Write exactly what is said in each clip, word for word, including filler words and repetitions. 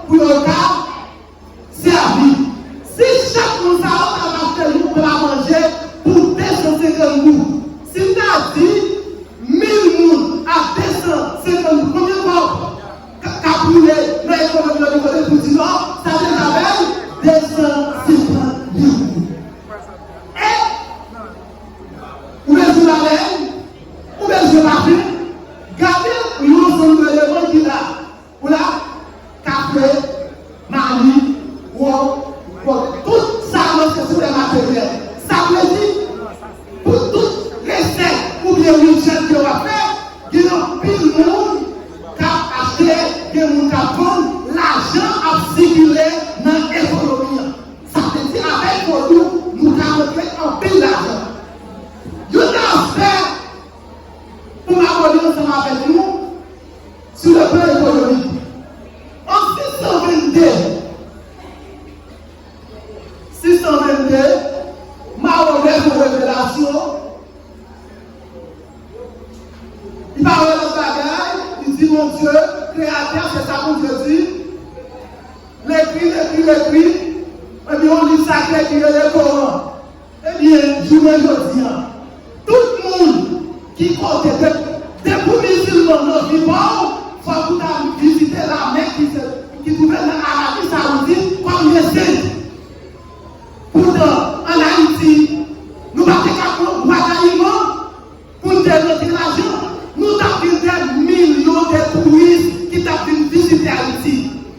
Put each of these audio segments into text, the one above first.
pou yo ka sèvi. Si chak moun sa yo ta achte yon pla manje pou de san senkant goud, si n ta di mil moun a de san senkant goud, konbyen kòb k ap woule nan ekonomi Lòdmikon pou di non, sa deja bay de san senkant mil goud. E ou bezwen lalèn, ou bezwen pafen, gade yon ansanm de eleman ki la. Ou la, kafe, mani, wòb, wòb, tout sa yo se sou lè materyèl. Sa vle di, pou tout resèt oubyen rijèt ke w ap fè, gen anpil moun k ap achte, gen moun k ap vann, lajan ap sikile nan ekonomi an. Sa vle di, avèk vodou, nou ka rantre anpil lajan. Youn nan aspè pou m abòde ansanm avèk nou, sou le plan ekonomik. An sis san vennde, sis san vennde, Mawon fè yon revelasyon. Li pa wè lòt bagay, li di, Bondye, Kreyatè, se sa Bondye di. Lekri, lekri, lekri. Ebyen, yon liv sakre ki rele Koran. Ebyen, jounen jodi a, tout moun ki kote, de, depi w mizilman nan vi pa w, fòk ou ta vizite lamè ki se, ki twouve nan Arabi Sawoudit kòm lye sent. Poutan, ann Ayiti, nou pa te ka pran Bwa Kayiman pou n te rantre lajan. Nou t ap gen dè milyon de touris ki t ap vin vizite Ayiti.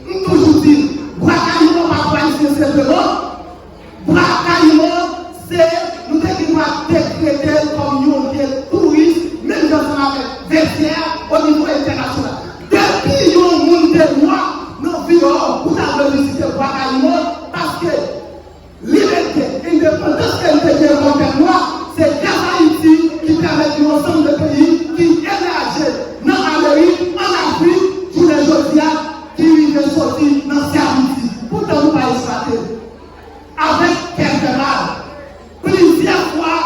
M toujou di, Bwa Kayiman pa pou Ayisyen senpleman. Bwa Kayiman, se, nou te gen dwa dekrete l kòm yon lye touris, menm jan ansanm avèk Vètyè o nivo entènasyonal. Depi yon moun te nwa nan vi a, ou ta dwe vizite Bwa Kayiman, paske libète, endepandans ke n te gen kòm pèp nwa, se gras Ayiti ki pèmèt yon ansanm de peyi ki emèje nan Amerik, ann Afrik, jounen jodi a, ki rive soti nan sèvitid. Poutan nou pa esplwate. Avèk kè fè mal, plizyè fwa,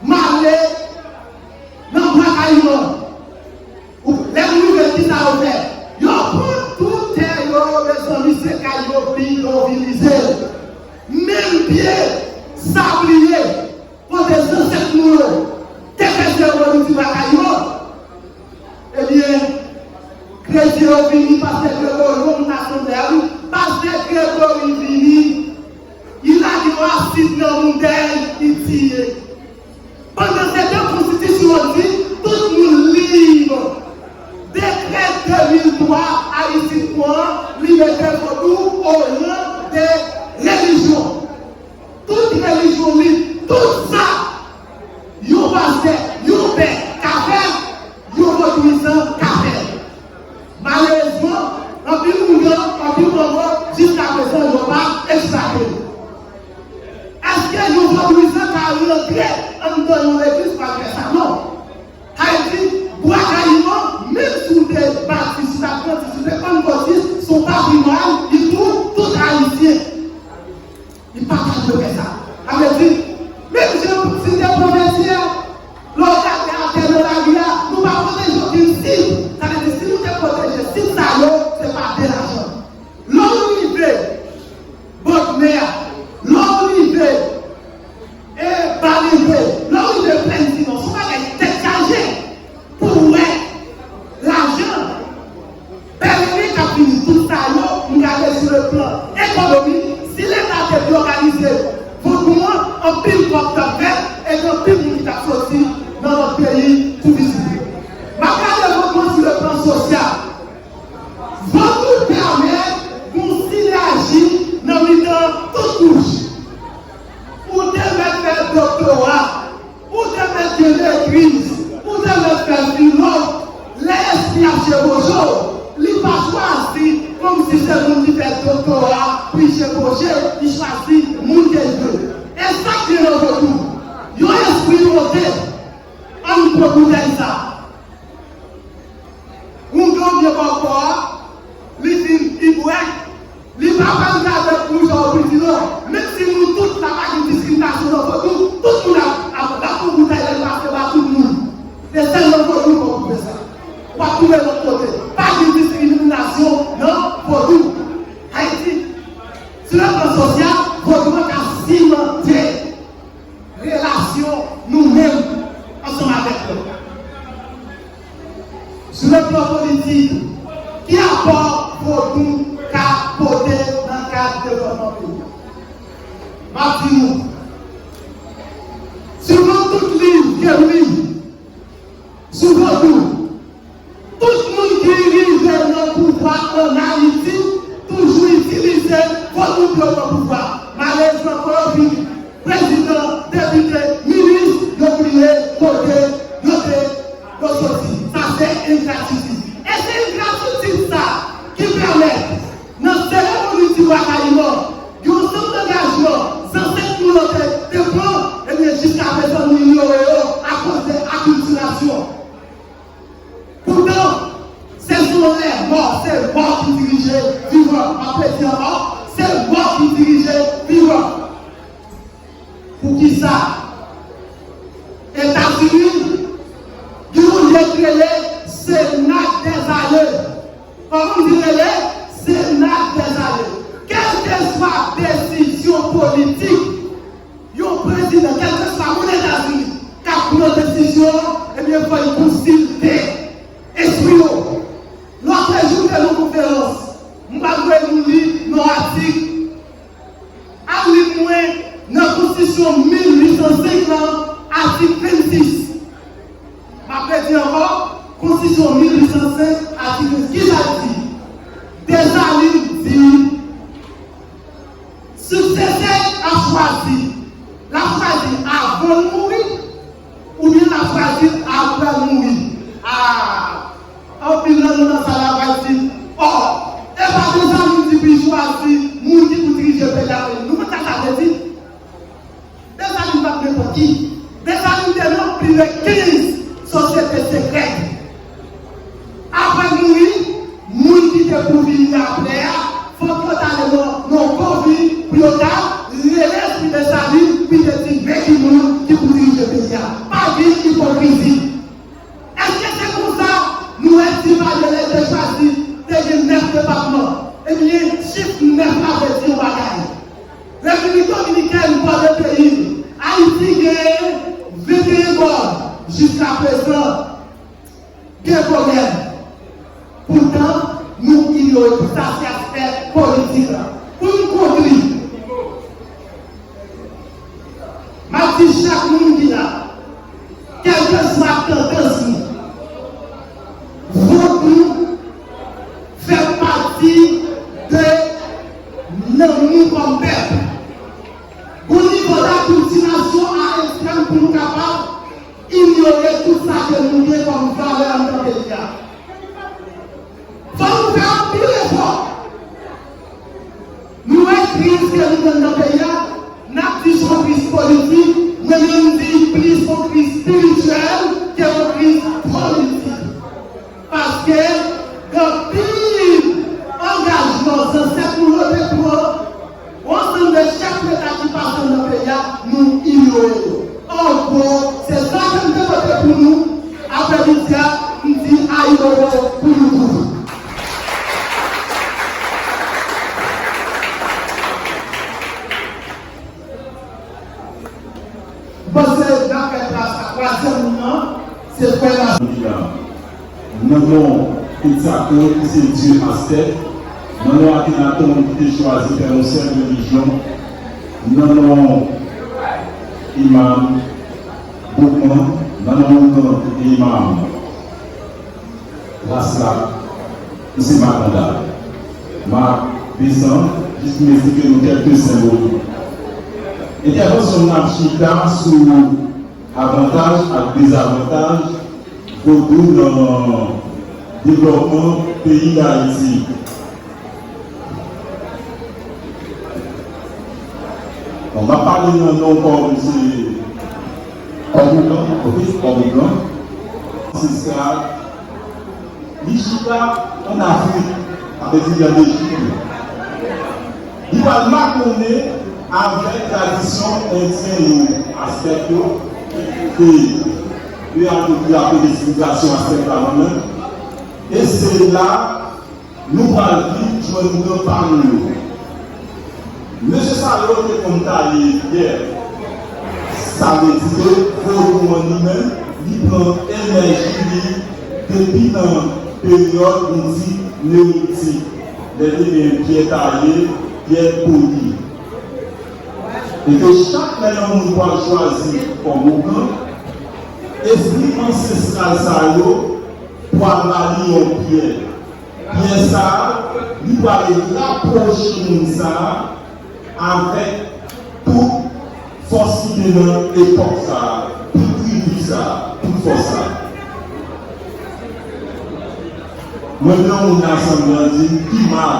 m ale nan Bwa Kayiman. Lè m rive, kisa yo fè? Yo pran tout tè yo, mezanmi, se kay yo vin, yo vinize. Menm pye sabliye kote zansèt nou yo te fè seremoni di Bwa Kayiman. Ebyen, kretyen yo vini, pastè Gregory, yon moun asanble a, wi. Pastè Gregory vini, li lage yon asid nan moudèy, li tiye. Pandansetan, konstitisyon an di tout moun lib. Dekrè de mil twa Aristide pran, li mete vodou o ran de relijyon. Tout relijyon lib, tout sa yon pastè, yon pè ka fè, yon vodouyizan ka fè. Malerezman, anpil oungan, anpil manman, jiskaprezan, yo pa esplwate. Èske yon vodouyizan ka rantre anndan yon legliz pou al fè sa? Non. Sa vle di, Bwa Kayiman, menm si w te batis, si w t advantis, si w te pannkotis, se yon patrimwàn ki pou tout Ayisyen. Li pa ta dwe fè sa. Sa vle di, menm jan si n te pran Vètyè, lè w gade atè nan lari a, nou pa pwoteje okenn sit. Sa vle di, si nou te pwoteje sit sa yo, se pa de lajan. Lè w rive bòdmè a, lè w rive, e, Baleve, lè w rive Plèn Sinon, se yon bagay tèt chaje pou w wè lajan. Pèleren k ap vini, tout sa yo, m gade sou le plan ekonomik, si Leta te byen òganize vodou an, anpil kòb t ap fèt, e gen anpil moun ki t ap soti nan lòt peyi pou vizite. M ap gade vodou an sou le plan sosyal. Vodou pèmèt yon sinèji nan mitan tout kouch. Ou te mèt fè doktora, ou te mèt gen legliz, ou te mèt fè filo, lè espri ap chevauche w, li pa chwazi kòmsi se moun ki fè doktora pou l chevauche, li chwazi moun ke l vle. E sa k gen nan vodou? Yon espri monte, ann pran boutèy sa. Oungan vye bòkò a, li fin, li bwè, li pa pral gade pou jan w vin di non. Menm si nou tout la pa gen diskriminasyon nan vodou, tout moun ap, ap, ap pran boutèy lè l pase ba tout moun. Se sèlman vodou w ap twouve sa. W ap twouve lòt kote. Pa gen diskriminasyon nan vodou. Sosyal, vodou an ka simante relasyon nou menm ansanm avèk lòt. Sou le plan politik, ki apò vodou ka pote nan kad devlòpman peyi a? M ap di nou, siman tout liv ke m li sou vodou, tout moun ki rive nan pouvwa ann Ayiti toujou itilize vodou pou yo pran pouvwa. Malerezman, pou yo vin prezidan, depite, minis, yo bliye kote yo te, yo soti. Sa se engratitid. E se engratitid sa ki pèmèt nan seremoni Ti Bwa Kayiman, gen yon ansanm angajman zansèt nou yo te, te pran, ebyen, jiskaprezan nou inyore yo akoz de akiltirasyon. Poutan, se sou lè mò, se mò ki dirije vivan. M ap repete ankò, se mò ki dirije vivan. Poukisa? Etazini gen yon lye k rele Senat dèzaye. Kòman m di rele? Senat dèzaye. Kèlkeswa desizyon politik yon prezidan, kèlkeswa moun Etazini k ap pran desizyon an, ebyen, fò l konsilte espri yo. Lòtrejou, m te nan konferans, m pral voye nou li nan atik. Al li pou mwen nan Konstitisyon mil uit san senk lan, atik vennsis. M ap redi ankò, Konstitisyon mil uit san senk, atik vennsis. Kisa l di? Desalin di, siksesè a chwazi. L ap chwazi avan l mouri, oubyen l ap chwazi apre l mouri. A, anpil nan nou nan sal la pral di, ò, e pa Desalin di pou l chwazi moun ki pou dirije peyi a, men nou konn sa sa vle di? Desalin pa t nenpòt ki. Desalin te nan plis de kenz sosyete sekrè. Apre l mouri, moun ki te pou vini apre a, fòk yo t ale nan, nan konvin pou yo ta rele espri Desalin, pou l te di men ki moun ki pou dirije peyi a. Pa gen ipokrizi. Èske se konsa nou wè Divalye lè l te chwazi, te gen nèf depatman? Ebyen, chif nèf la vle di yon bagay. Repiblik Dominikèn, pò de peyi l, Ayiti gen venteyen bòd. Jiskaprezan, gen pwoblèm. Poutan, nou inyore tout sa, se aspè politik la. Pou m konkli, m ap di chak moun ki la, kèlkeswa tandans nou, vodou fè pati de nanm nou kòm pèp. Gon nivo dakiltirasyon a ekstrèm pou nou kapab inyore tout sa ke nou gen kòm valè anndan peyi a. Fò nou fè anpil efò. Nou wè kriz ke nou jwenn nan peyi a, n ap di se yon kriz politik, mwen menm m di plis yon kriz espirityèl ke yon kriz politik. Paske gen anpil angajman zansèt nou yo te pran, yon ansanm de chèf leta ki pase nan peyi a, nou inyore yo. An gwo, se sa ke m te pote pou nou. Aprè midi a, m di ayibobo pou nou tou. M panse n ap fè gras a twazyèm moun nan, se frè Nas. Nan non Quetzalcoatl, ki se dye Aztèk, nan non Akhenaton, ki te chwazi fè yon sèl relijyon, nan non Imam Boukman, nan non Ougan, ki te imam ras la, ki se Makandal. M ap desann jis pou m esplike nou kèlke senbòl. Entèvansyon m nan ap chita sou avantaj ak dezavantaj vodou nan devlòpman peyi Dayiti. Bon, m ap pale nan non kòm se Kòboukan, ok, Kòboukan. Ansestral, li chita ann Afrik, sa vle di ann Ejip. Li pral makonnen avèk tradisyon endyen yo, Aztèk yo, ke yo akote apele sivilizasyon Aztèk la nan men. E se la nou pral vin jwenn gran pa nou yo. Mesye sa yo te konn taye pyè. Sa vle di ke vodou an li menm, li pran enèji li depi nan peryòd nou di neolitik, lè te gen pyè taye, pyè poli. E ke chak lè yon moun pral chwazi kòm ougan, espri ansestral sa yo pral ba li yon pyè. Pyè sa a, li pral rapwoche moun sa a avèk tout fòs ki te nan epòk sa a, tout tribi sa a, tout fòs sa a. Mwen vle yon moun nan asanble an di m ki mal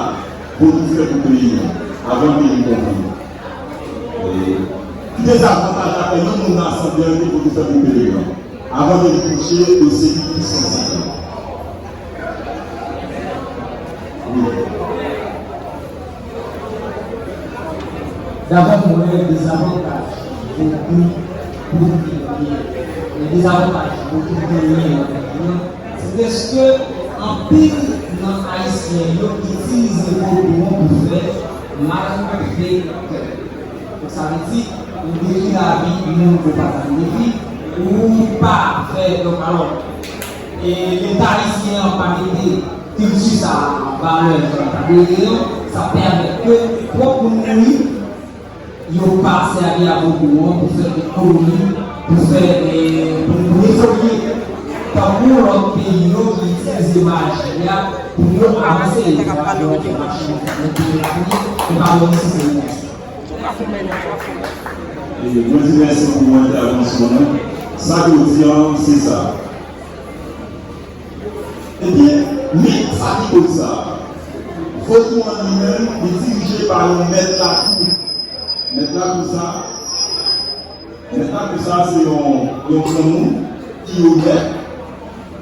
vodou fè pou peyi a, avan ke li konprann. E ki dezavantaj apre yon moun nan asanble an ke vodou fè pou peyi a, avan ke li touche dosye ki pi sansib la. Wi. Daprè mwen, dezavantaj vodou, vodou genyen, e dezavantaj vodou genyen nan peyi an, se dèske anpil nan Ayisyen yo itilize vodou an pou fè malfektè. Donk, sa vle di, ou detwi lavi moun ke w pa ta dwe detwi, ou pa fè, donk, alò, e Leta ayisyen an pa mete kilti sa a an valè jan l ta dwe ye an, sa pèmèt ke twòp moun mouri, yo pa sèvi a vodou an pou fè ekonomi, pou fè, e, pou, pou evolye. Tankou lòt peyi yo ki itilize maji a pou yo avanse, yo pa fè yon machin, yon peyi la fini, yo pa wè si se yon. E mwen di mèsi pou entèvansyon an. Sa ke w di an, se sa. Ebyen, men sa ki koz sa. Vodou an li menm, li dirije pa yon mèt lakou. Mèt lakou sa, mèt lakou sa se yon, yon granmoun ki onèt,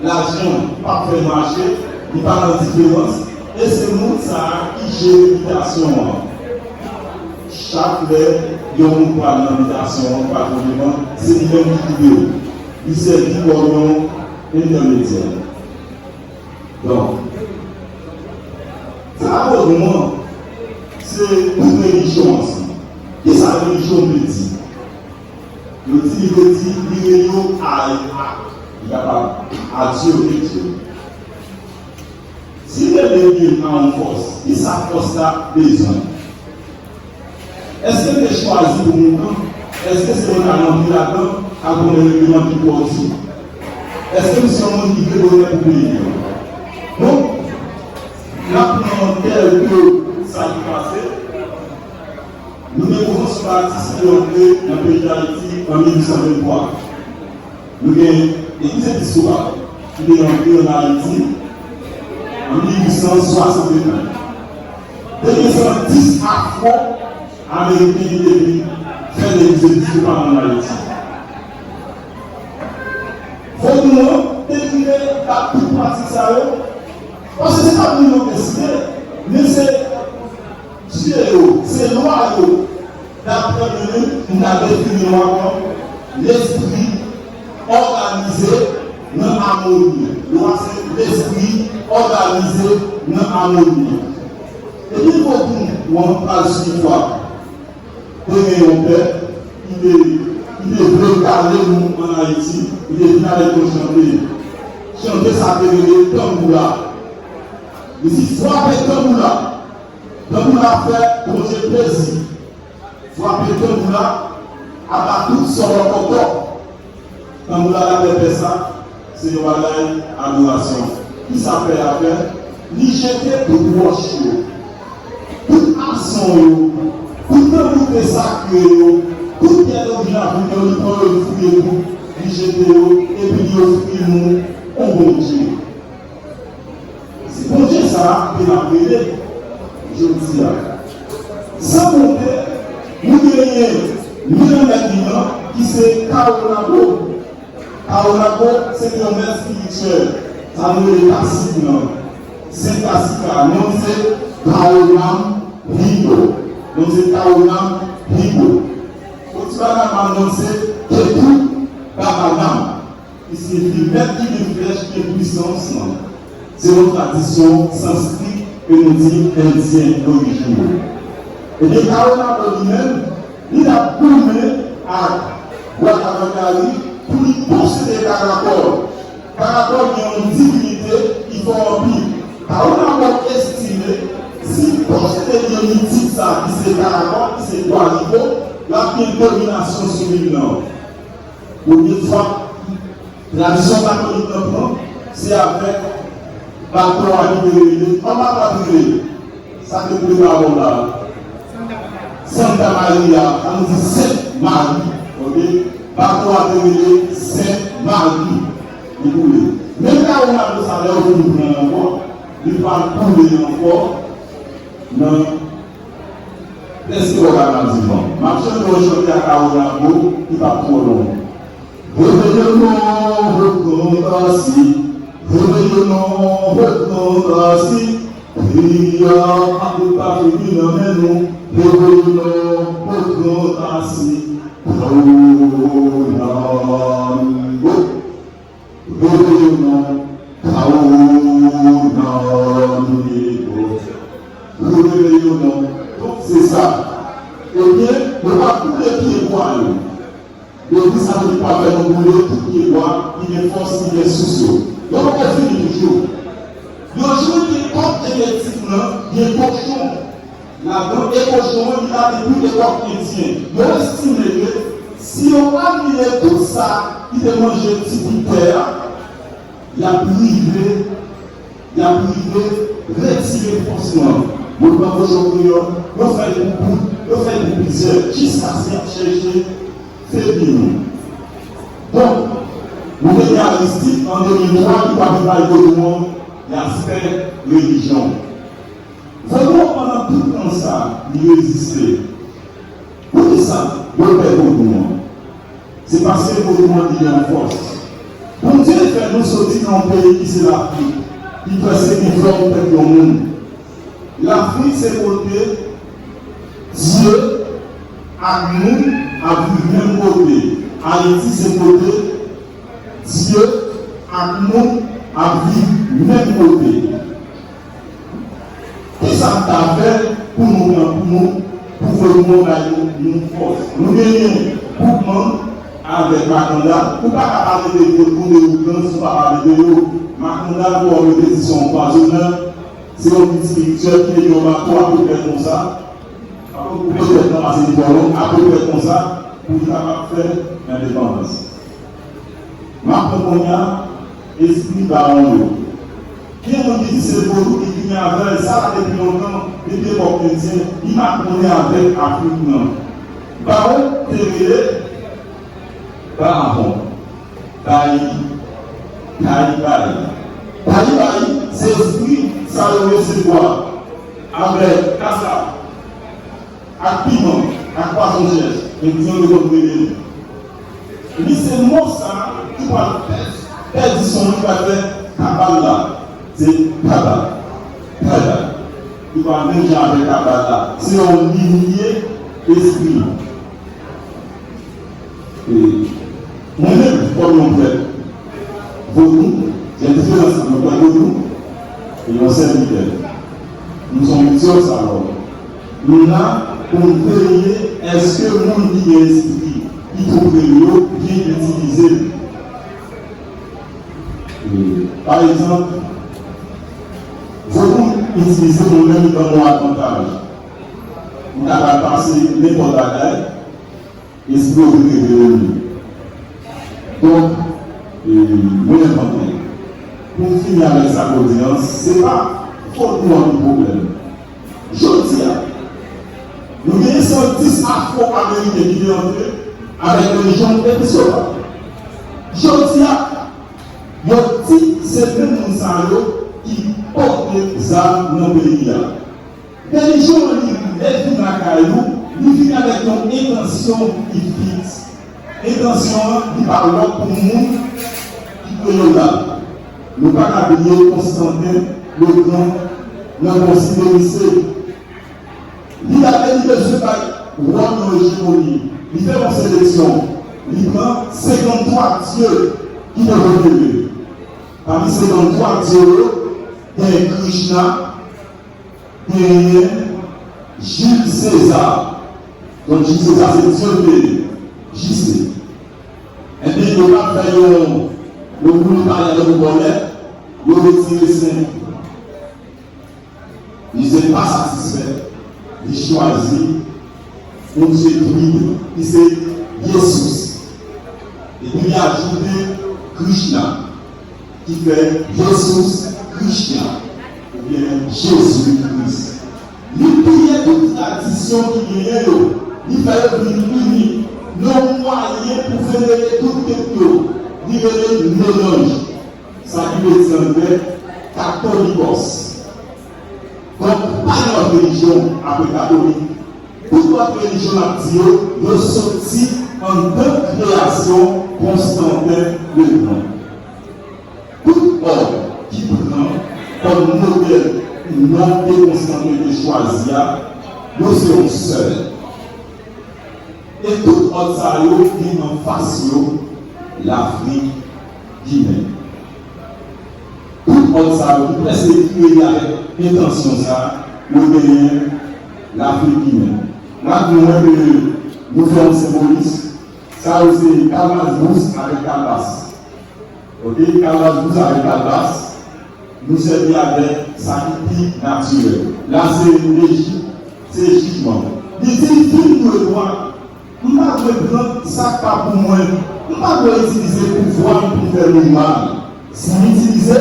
lajan p ap fè l mache, li pa nan diferans, e se moun sa a ki jere bitasyon an. Chak lè yon moun pral nan bitasyon an, pral pran devan, se li menm ki gide w. Li sèvi kòm yon entèmedyè. Donk, sa vodou an, se tout relijyon ansanm. Kisa relijyon vle di? Yo di, li vle di, li rele yo a, a, li kapab, a Dieu, e Dieu. Si l te vle vin a yon fòs, kisa fòs la bezwen? Èske l te chwazi pou mouton? Èske se yon ta rantre ladan, al konnen regleman ki twò di? Èske m se yon moun ki vle bonè pou peyi an? Donk, n ap pran tèlke sa ki pase. Nou gen Konvansyon Batis ki antre nan peyi Dayiti an mil uit san venntwa. Nou gen Legliz Episkopal ki te antre ann Ayiti an mil uit san swasantenkant. Te gen san dis Afwo Ameriken ki te vin fè Legliz Episkopal ann Ayiti. Vodou an te rive bat tout pratik sa yo, paske se pa moun yo deside, men se Dye yo, se lwa yo, daprè mwen menm, m ta defini lwa kòm lespri òganize nan amoni. Lwa se lespri òganize nan amoni. Epi vodou an pral swiv lwa. Te gen yon pèp ki te, ki te vle kale nou ann Ayiti, ki te vin avèk yon chante. Chante sa te rele Tanbou la. Li di, frape tanbou la. Tanbou la fè Bondye plezi. Frape tanbou la, aba tout sòlòkòtò. Tanbou la, daprè pè sa, se yon bagay adorasyon. Kisa pè a fè? Li jete tout wòch yo, tout ason yo, tout tanbou te sakre yo, tout pyè dòmi Afrik yo, li pran yo, li fouye tou, li jete yo, epi li ofri nou yon Bondye. Se Bondye sa a ke n ap rele jodi a. San konte, nou genyen menm mèt li an ki se Kawo Nago. Kawo Nago se te yon mèt espirityèl, sa nou rele Kasik lan, Sen Kasik la, non li se Kawo Nam Higo. Non li se Kawo Nam Higo. Otiba Nama, non li se Ketu Baba Nam. Ki siyifi mèt ki gen flèch ki gen pwisans lan. Se yon tradisyon sanskrit ke nou di endyen dorijin yo. Ebyen, Kawonabo li menm, li t ap goumen ak Bwa Kavagari pou li posede Karakòl. Karakòl gen yon divinite ki fò anpil. Kawonabo estime, si l posede dye mitik sa ki se Karakòl, ki se Gwaribo, l ap gen dominasyon sou lil lan. Premye fwa tradisyon katolik lan pran, se avèk bato a ki te rele, pa bato a ki te rele, sa te rele avè w la, Santa Maria, an nou di Sent Mari, oke? Bato a te rele Sent Mari, li koule. Men Kawonabo sa, lè yo fin pran l ankò, li pral koule ankò nan Èske w ka nan divan? M ap chante yon chante a Kawonabo ki p ap twò long. Réveillons-nous, reprend ainsi. Réveillons-nous, reprend ainsi. Peyi a ap pa fini nan men nou. Réveillons-nous, reprend ainsi. Kawonabo. Reveye w non, Kawonabo. Reveye w non. Donk, se sa. Ebyen, yo pa koule pyebwa yo. Legliz Katolik pa fè nou koule tout pyebwa ki gen fòs, ki gen sous yo. Yo poko fini toujou. Yo jwenn ke kòk Eklektik lan gen kochon ladan, e kochon an, li la depi epòk endyen. Yo estime ke si yo anile tout sa ki te manje ti bout tè a, y ap rive, y ap rive retire fòs lan. Yo pran kochon kreyòl, yo fè l pou bout, yo fè l pou plizyè, jiskaske y ap chèche febli nou. Donk, nou te gen Aristide an de mil twa ki pa vin bay vodou an laspè relijyon. Vodou an pandan tout tan sa, li reziste. Poukisa yo pè vodou an? Se paske vodou an li gen yon fòs. Bondye fè nou soti nan yon peyi ki se Lafrik, ki prèske gen fòm tèt yon moun. Lafrik se kote Dye ak moun ap viv menm kote. Ayiti se kote Dye ak moun ap viv menm kote. Kisa n ta fè pou nou pran pou nou, pou vodou an bay nou yon fòs? Nou genyen Boukman avèk Makanda. Ou pa ka pale de vodou, de ougan, si w pa pale de yo. Makanda, fò w rete di se yon pwazonè. Se yon gid espirityèl ki te gen yon bato apeprè konsa, apeprè konsa, petèt nan pase li twò long, apeprè konsa, pou li kapab fè lendepandans. M ap pran kounye a, espri bawon yo. Gen moun ki di se vodou ki vini avè l, sa la depi lontan, depi epòk endyen, li makonnen avèk Afrik nan. Bawon te rele bawon. Bayi, Bayi, Bayi. Bayi, Bayi, se espri sa yo resevwa avèk kasav, ak piman, ak pwazon chèch, endyen yo konn rele li. Li se mo sa a ki pral pèdi, pèdi son li pral fè kabal la. Se kabal, kabal. Li pral menm jan avèk kabal la. Se yon linye espri. E mwen menm, kòm yon prèt vodou, gen diferans ant yon prèt vodou e yon sèvitè. Nou se yon misyè sa alò. Nou la pou n veye èske moun ki gen espri ki tou pre yo byen itilize l. E, pa egzanp, vodou itilize nou menm kòm yon avantaj. Nou kapab pase nenpòt bagay, espri yo vin revele nou. Donk, e, mwen envante. Pou m fini avèk sa k ou di an, se pa vodou an ki pwoblèm. Jodi a, nou gen san dis Afwo-Ameriken ki te antre avèk relijyon episkopal. Jodi a, yo di se menm moun sa yo ki pote zam nan peyi a. Relijyon an li lè vin lakay ou, li vin avèk yon entansyon ki fiks. Entansyon an, li pa lòt pou moun ki kreyòl la. Nou pa ka bliye Konstanten Legrand nan Konsil de Nise. Li gade li bezwen bay Wòm yon ejemoni. Li fè yon seleksyon. Li pran senkanntwa dye ki te revele. Pami senkanntwa dye yo, genyen Krishna, genyen Jules César. Donk, Jules César, se Dieu de J C. Ebyen, yo pa fè yon, yon boul pale avèk yon bòlèt, yo retire senk. Li se pa satisfè, li chwazi yon Dye trid, ki se Yesus. Epi li ajoute Krishna, ki fè Jesus Krishna, oubyen Jezi Kris. Li piye tout tradisyon ki genyen yo, li fè yo vin ini nan yon mwayen pou venere tout tèt yo, li rele melanj. Sa ki vle di an grèk, katolikòs. Donk, pa gen lòt relijyon apre katolik. Tout lòt relijyon n ap di yo, yo soti anndan kreyasyon Konstanten le Gran. Tout òd ki pran kòm modèl non ke Konstanten te chwazi a, yo se yon sèl. E tout òd sa yo gen anfas yo Lafrik Gimen. Tout òd sa yo ki prèske kreye avèk entansyon sa, yo genyen Lafrik Gimen. M ap di nou ke nou fè yon senbolis, sa yo se kalbas bous avèk kalbas. Oke, kalbas bous avèk kalbas, nou sèvi avèk sa ki pi natirèl. La se Lejip, se jijman. Li di, vin dwe dwa. M pa dwe pran sa k pa pou mwen. M pa dwe itilize pouvwa m pou m fè moun mal. Si m itilize,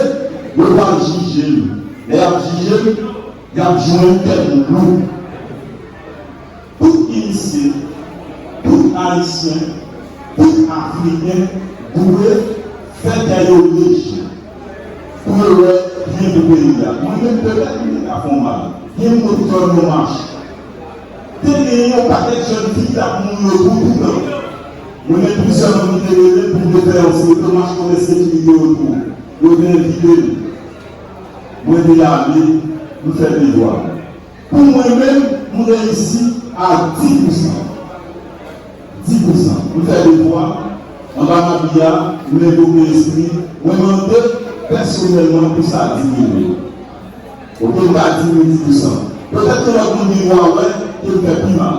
yo pral jije m. Lè y ap jije m, y ap jwenn tèt m lou. Tout inisye, tout Ayisyen, tout Afriken dwe fè tè yo lejè pou yo wè byen pou peyi a. Mwen menm, petèt, mwen te ka fè w mal. Gen moun ki fè yon mach. Te gen yon pakèt jèn fi ki t ap mouri yo tou toutan. Mwen gen plizyè moun ki te rele m pou m te fè yon seri de mach kont ensekirite yo tou. Yo te envite m. Mwen te ale, m fè devwa m. Pou mwen menm, m reyisi a dis pousan. Dis pousan. M fè devwa, anba mabi a, m envoke lespri, mwen mande pèsonèlman pou sa diminye. Oke, m ka diminye dis pousan. Petèt ke lòt moun vin wè ke m fè pi mal,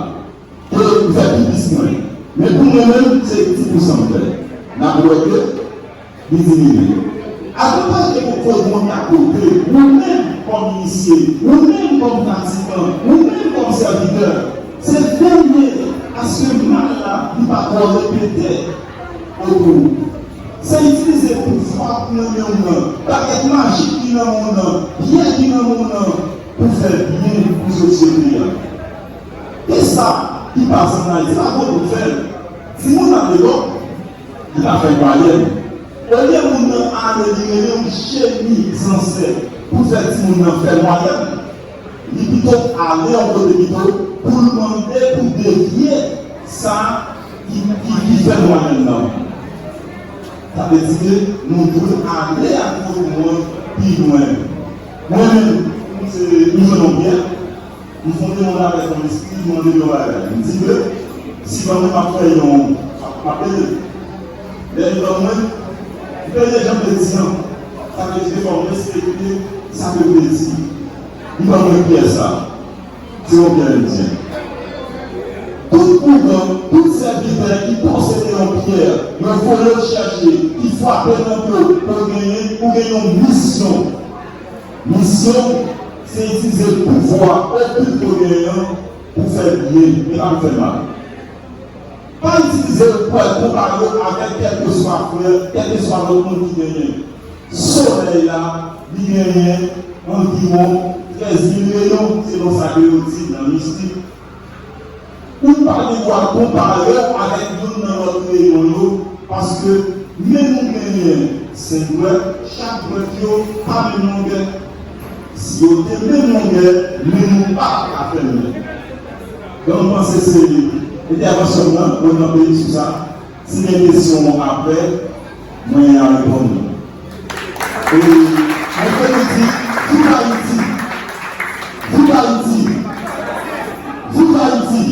ke m fè pi plis mwen. Men pou mwen menm, se dis pousan m fè. N ap wè ke li diminye. Avantaj ke Bondye ka pote, ou menm kòm inisye, ou menm kòm pratikan, ou menm kòm sèvitè, se veye aske mal la li pa twò repete otou w. Se itilize pouvwa ki nan men w nan, bagèt majik ki nan men w nan, pyè ki nan men w nan, pou fè byen pou sosyete a. E sa ki pase ann Ayiti, se pa Vodou k fè l. Timoun nan deyò, li pa fè mwayèn. Olye moun nan ale li rele yon jeni zansèt pou fè timoun nan fè mwayèn, li pito ale yon kote pito pou l mande pou devye sa ki, ki, ki fè mwayèn nan. Sa vle di ke nou dwe ale ak Vodou an pi lwen. Mwen menm, m se, m jwenn yon pyè. M fè yon demande avèk yon lespri, m mande l yon bagay. M di ke si ban mwen m ap fè yon, m ap, m ap peye. Lè li ban mwen, m peye jan m te di an. Sa vle di ke fò m respekte sa ke m te di. Li ban mwen pyè sa. Se yon pyè endyen. Tout kougan, tout sèvitè ki posede yon pyè, yo voye l chèche, ki frape nan do, pou genyen, ou gen yon misyon. Misyon, se itilize pouvwa okil ke w genyen an pou fè byen, e pa pou fè mal. Pa itilize l pou al konpare w avèk kèlkeswa frè, kèlkeswa lòt moun ki genyen. Solèy la, li genyen anviwon trèz mil reyon, selon sa ke yo di nan mistik. Ou pa gen dwa konpare w avèk youn nan lòt reyon yo, paske menm ou genyen senk dwèt, chak dwèt yo pa menm longè. Si yo te menm longè, menm ou pa ta ka fèmen. Donk, m panse se entèvansyon m nan, mwen kanpe sou sa. Si gen kesyon apre, mwen a reponn. E mwen fè nou di, viv Ayiti! Viv Ayiti! Viv Ayiti!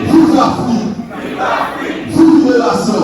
Viv Lafrik! Viv liberasyon!